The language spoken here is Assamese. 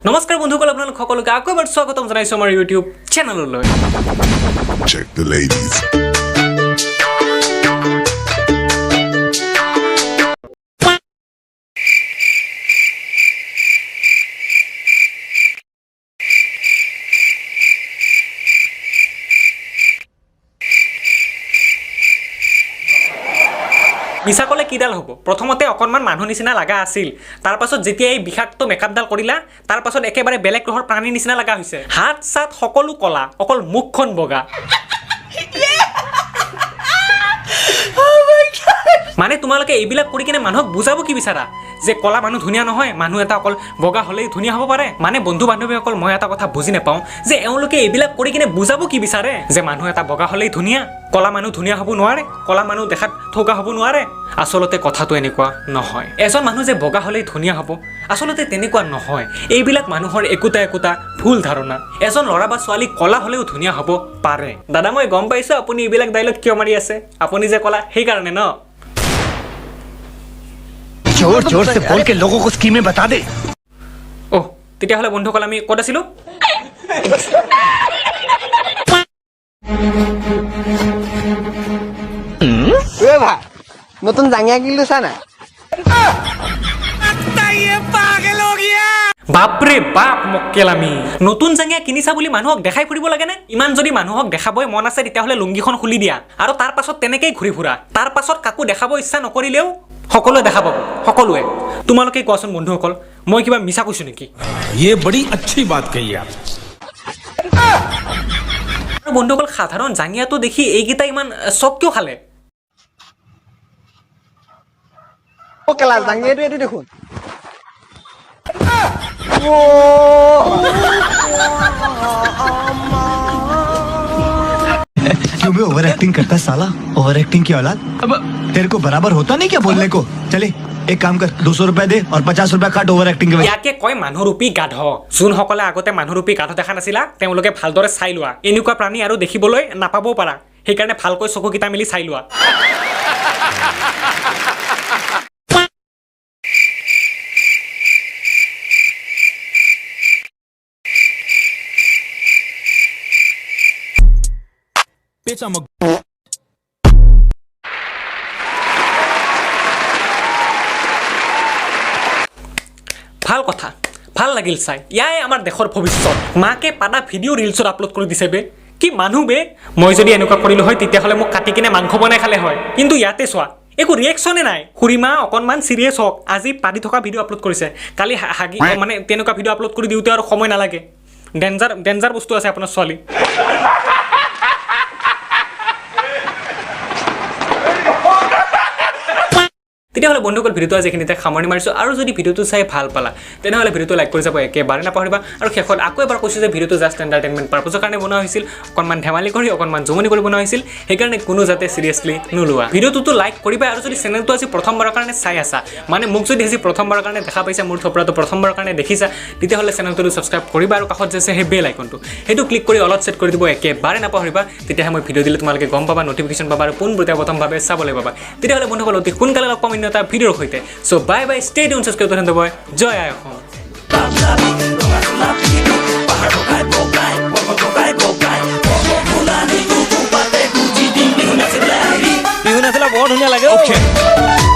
নমস্কাৰ বন্ধুসকল, আপোনালোক সকলোকে আকৌ এবাৰ স্বাগতম জনাইছোঁ আমাৰ ইউটিউব চেনেললৈ। Check the ladies. মিছা ক'লে কিডাল হ'ব? প্ৰথমতে অকণমান মানুহ নিচিনা লগা আছিল, তাৰ পাছত যেতিয়া এই বিষাক্ত মেকআপডাল কৰিলা, তাৰ পাছত একেবাৰে বেলেগ গ্ৰহৰ প্ৰাণীৰ নিচিনা লগা হৈছে। হাত চাত সকলো ক'লা, অকল মুখখন বগা। মানে তোমালোকে এইবিলাক কৰি কিনে মানুহক বুজাব কি বিচাৰা? যে ক'লা মানুহ ধুনীয়া নহয়, মানুহ এটা অকল বগা হ'লেই ধুনীয়া হ'ব পাৰে? মানে বন্ধু বান্ধৱীসকল, মই এটা কথা বুজি নাপাওঁ যে এওঁলোকে এইবিলাক কৰি কিনে বুজাব কি বিচাৰে? যে মানুহ এটা বগা হ'লেই ধুনীয়া, ক'লা মানুহ ধুনীয়া হ'ব নোৱাৰে, ক'লা মানুহ দেখাত থকা হ'ব নোৱাৰে। আচলতে কথাটো এনেকুৱা নহয়। এজন মানুহ যে বগা হ'লেই ধুনীয়া হ'ব, আচলতে তেনেকুৱা নহয়। এইবিলাক মানুহৰ একোটা একোটা ভুল ধাৰণা। এজন ল'ৰা বা ছোৱালী ক'লা হ'লেও ধুনীয়া হ'ব পাৰে। দাদা, মই গম পাইছোঁ আপুনি এইবিলাক ডাইলগ কিয় মাৰি আছে, আপুনি যে ক'লা সেইকাৰণে ন? जोर जोर से बोल के लोगों को स्कीमें बता दे। অহ, তেতিয়াহ'লে বন্ধুসকল, আমি ক'ত আছিলোঁ? এ ভাই, নতুন জাঙ্গিয়া কিনলো চা না? বাপৰে বাপ, মক্কেলামি! নতুন জাঙিয়া কিনিছা বুলি মানুহক দেখাই ফুৰিব লাগেনে? ইমান যদি মানুহক দেখাবই মন আছে, তেতিয়াহ'লে লুংগীখন খুলি দিয়া আৰু তাৰ পাছত তেনেকেই ঘূৰি ফুৰা। তাৰ পাছত কাকো দেখাব ইচ্ছা নকৰিলেও সকলোৱে দেখা পাব, সকলোৱে। তোমালোকে কোৱাচোন বন্ধুসকল, মই কিবা মিছা কৈছোঁ নেকি? ये बड़ी अच्छी बात कही आप। আৰু বন্ধুসকল, সাধাৰণ জাঙিয়াটো দেখি এইকেইটা ইমান চক কিয় খালে? ও কেলা, জাঙ্গিয়াটো এইটো দেখোন। क्यों भी ओवर एक्टिंग करता है साला, ओवर एक्टिंग की औलाद। तेरे को बराबर होता नहीं क्या बोलने को? चले, एक काम कर, 200 रुपए दे और 50 रुपया काट ओवर एक्टिंग के वजह। ইয়াকে কয় মানুহৰূপী গাধ। যোনসকলে আগতে মানুহৰূপী গাধ দেখা নাছিলা, তেওঁলোকে ভালদৰে চাই লোৱা। এনেকুৱা প্ৰাণী আৰু দেখিবলৈ নাপাবও পাৰা, সেইকাৰণে ভালকৈ চকুকেইটা মেলি চাই লোৱা। Bitch, I'm a ভাল কথা, ভাল লাগিল চাই। ইয়াই আমাৰ দেশৰ ভৱিষ্যত। মাকে পাতা ভিডিঅ' ৰিলছত আপলোড কৰি দিছে বে। কি মানুহ বে! মই যদি এনেকুৱা কৰিলোঁ হয়, তেতিয়াহ'লে মোক কাটি কিনে মাংস বনাই খালে হয়। কিন্তু ইয়াতে চোৱা, একো ৰিয়েকশ্যনে নাই। খুৰীমা, অকণমান চিৰিয়াছ হওক। আজি পাতি থকা ভিডিঅ' আপলোড কৰিছে, কালি হাগি মানে তেনেকুৱা ভিডিঅ' আপলোড কৰি দিওঁতে আৰু সময় নালাগে। ডেঞ্জাৰ ডেঞ্জাৰ বস্তু আছে আপোনাৰ ছোৱালী। তেতিয়াহ'লে বন্ধুসকল, ভিডিঅ'টো আজি এইখিনিতে সামৰণি মাৰিছোঁ। আৰু যদি ভিডিঅ'টো চাই ভাল পালা, তেনেহ'লে ভিডিঅ'টো লাইক কৰি যাব একেবাৰে নাপাহৰিবা। আৰু শেষত আকৌ এবাৰ কৈছোঁ যে ভিডিঅ'টো জাষ্ট এণ্টাৰটেইনমেণ্ট পাৰ্পজৰ কাৰণে বনোৱা হৈছিল, অকণমান ধেমালি কৰি, অকণমান জমনি কৰি বনোৱা হৈছিল। সেইকাৰণে কোনো যাতে চিৰিয়াছলি নোলোৱা। ভিডিঅ'টোতো লাইক কৰিবা। আৰু যদি চেনেলটো আজি প্ৰথমবাৰৰ কাৰণে চাই আছা, মানে মোক যদি আজি প্ৰথমবাৰৰ কাৰণে দেখা পাইছা, মোৰ থপৰাটো প্ৰথমবাৰৰ কাৰণে দেখিছা, তেতিয়াহ'লে চেনেলটো ছাবস্ক্ৰাইব কৰিবা আৰু কাষত যে আছে সেই বেল আইকনটো, সেইটো ক্লিক কৰি অলত ছেট কৰি দিব একেবাৰে নাপাহৰিবা। তেতিয়াহে মই ভিডিঅ' দিলে তোমালোকে গম পাবা, নটিফিকেশ্যন পাবা আৰু পোনপটীয়া প্ৰথমভাৱে চাবলৈ পাবা। তেতিয়াহ'লে বন্ধুসকল, অতি সোনকালে লগ পাম অন্য এটা ভিডিঅ'ৰ সৈতে। So bye bye, stay tune, subscribe কৰি। জয় আই অসম। বিহু নাচিলে বৰ ধুনীয়া লাগে অ'।